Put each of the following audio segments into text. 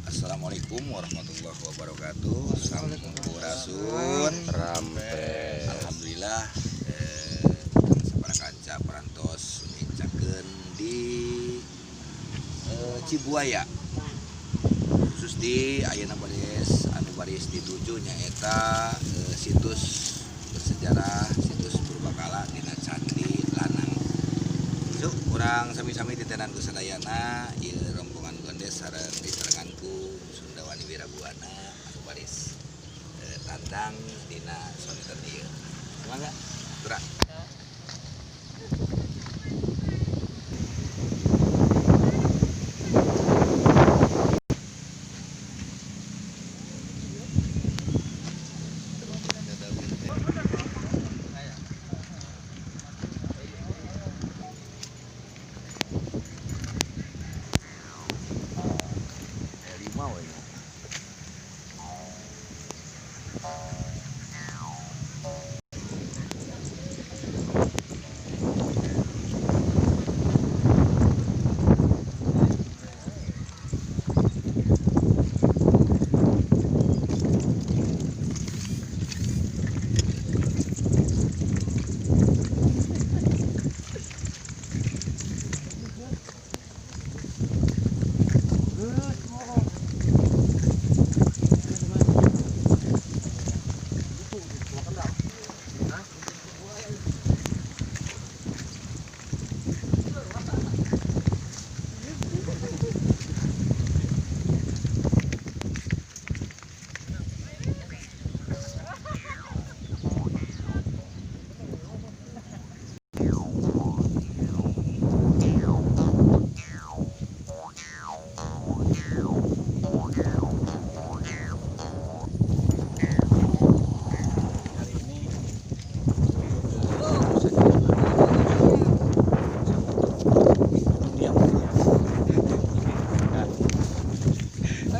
Assalamualaikum warahmatullahi wabarakatuh. Sampurasun. Rampes. Alhamdulillah sapara kanca parantos nincakeun di Cibuaya. Khusus di ayeuna baris anu baris dituju nyaeta situs bersejarah, situs purbakala dina Candi Lanang. Sok urang sami-sami titenan ku sadayana ieu rombongan gondes sareng disarengan ku Sundawani Wirabuana anu baris tandang dina sonten ieu. Mangga, gerak.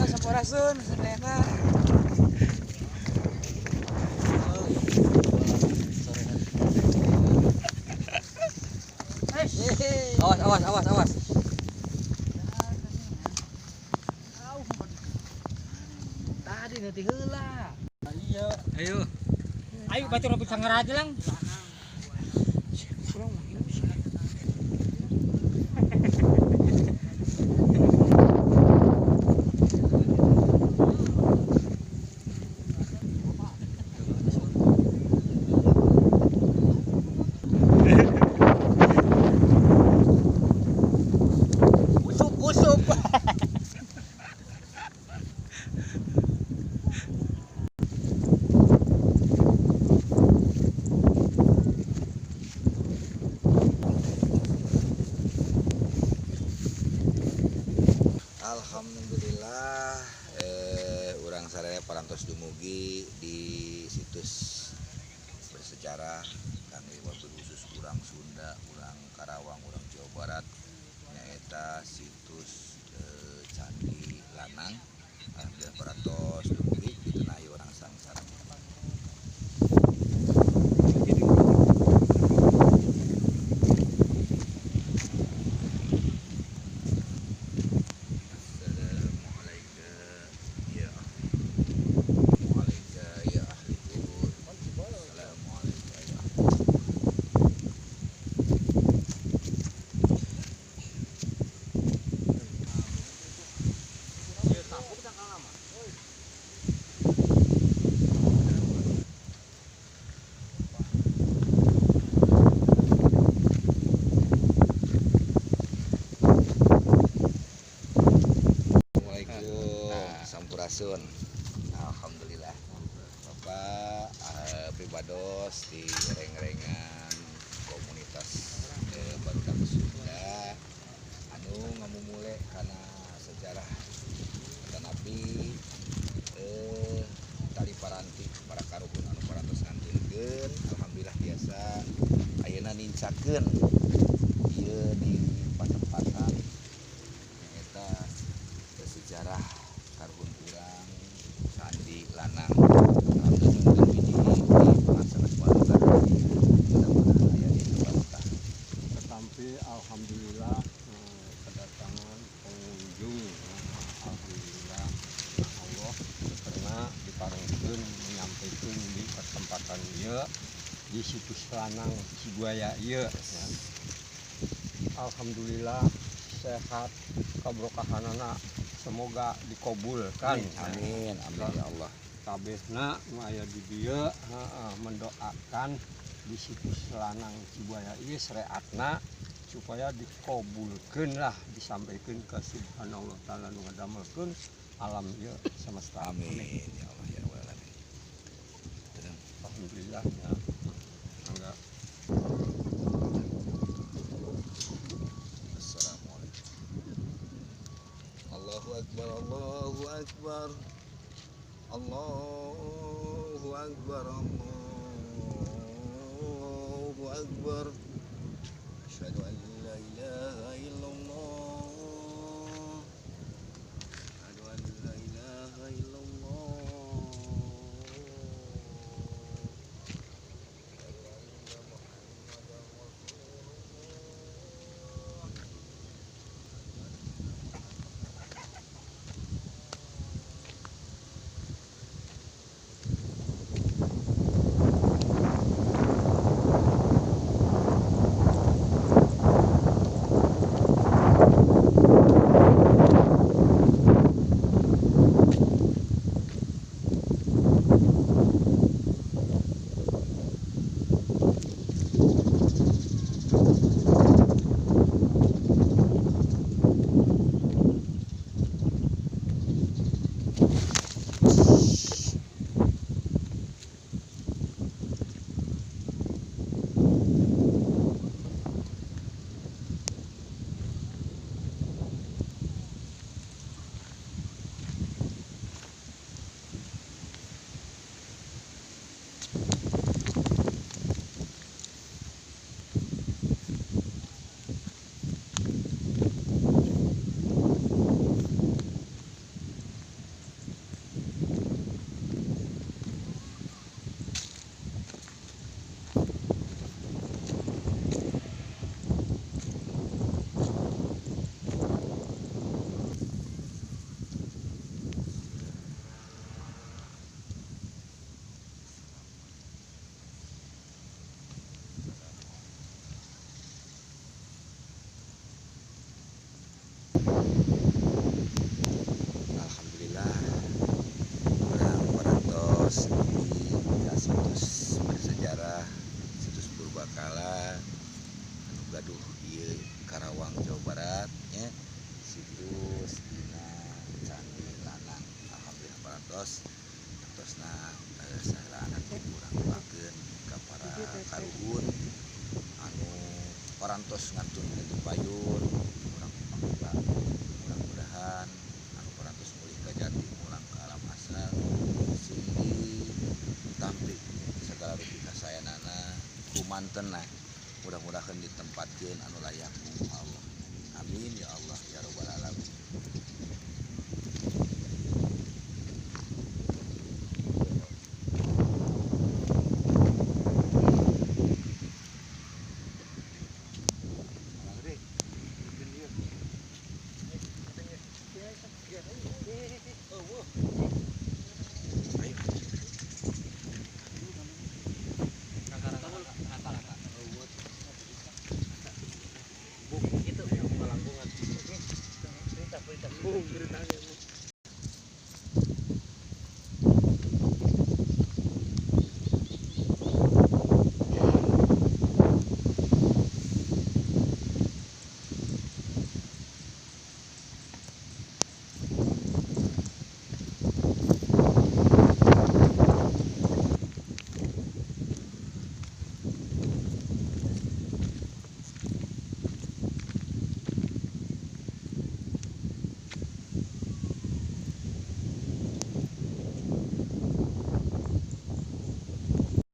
Sampurasun, sadayana. Awas, awas, awas, awas. Tadi nanti heula. Iya. Ayo. Ayo batur rapi sangar aja lang. Usup. Alhamdulillah urang saraya parantos dumugi di situs bersejarah kangge wabil khusus urang Sunda, urang Karawang, urang Jawa Barat nyaeta situs Candi Lanang. Alhamdulillah parantos dumugi ditenahi urang sangsara. Assalamualaikum, sampurasun. Alhamdulillah. Bapak pribados di reng-rengan komunitas Barudak Sunda anu ngamumule kana sejarah tanapi tali paranti para karuhun anu parantos ngantunkeun. Alhamdulillah biasa ayeuna nincakeun ieu di patempatan nyaeta sejarah karuhun urang Candi Lanang. Alhamdulillah mungkin hiji di pangasanas barudak mudah-mudahan aya di barokah. Tetapi alhamdulillah kedatangan pengunjung diparengkeun menyampaikan di kesempatan ieu di situs Lanang Cibuaya ieu ya. Alhamdulillah sehat kabrokahanana, semoga dikabulkan. Amin amin ya Allah. Kabehna nu aya di dieu heeh mendoakan di situs Lanang Cibuaya ieu syariatna supaya dikabulkeun lah, disampaikan ke Subhanallah Taala nu ngadamelkeun alam ieu semesta. Amin ya Allah ya rabbal alamin. Alhamdulillah ya. Enggak. Assalamualaikum. Allahu akbar, Allahu akbar. Allahu akbar, Allahu akbar. Asyhadu an la ilaha illallah. Asyhadu an la ilaha illallah. Asyhadu anna Muhammadan Rasulullah. Alhamdulillah urang parantos di situs bersejarah, situs purbakala anu gaduh ieu Karawang, Jawa Barat nya, situs dina Candi Lanang. Alhamdulillah parantos tentosna saheulaanan urang doakeun ka para karuhun anu parantos ngantun ka payun. Urang pangga mudah-mudahan anu parantos mulih ka jati, mulang ke alam asal, sing ditampi segala rupi kasayanana kumantena, mudah-mudahan ditempatkeun anu layak ku Allah. Amin ya Allah ya rabbal alamin.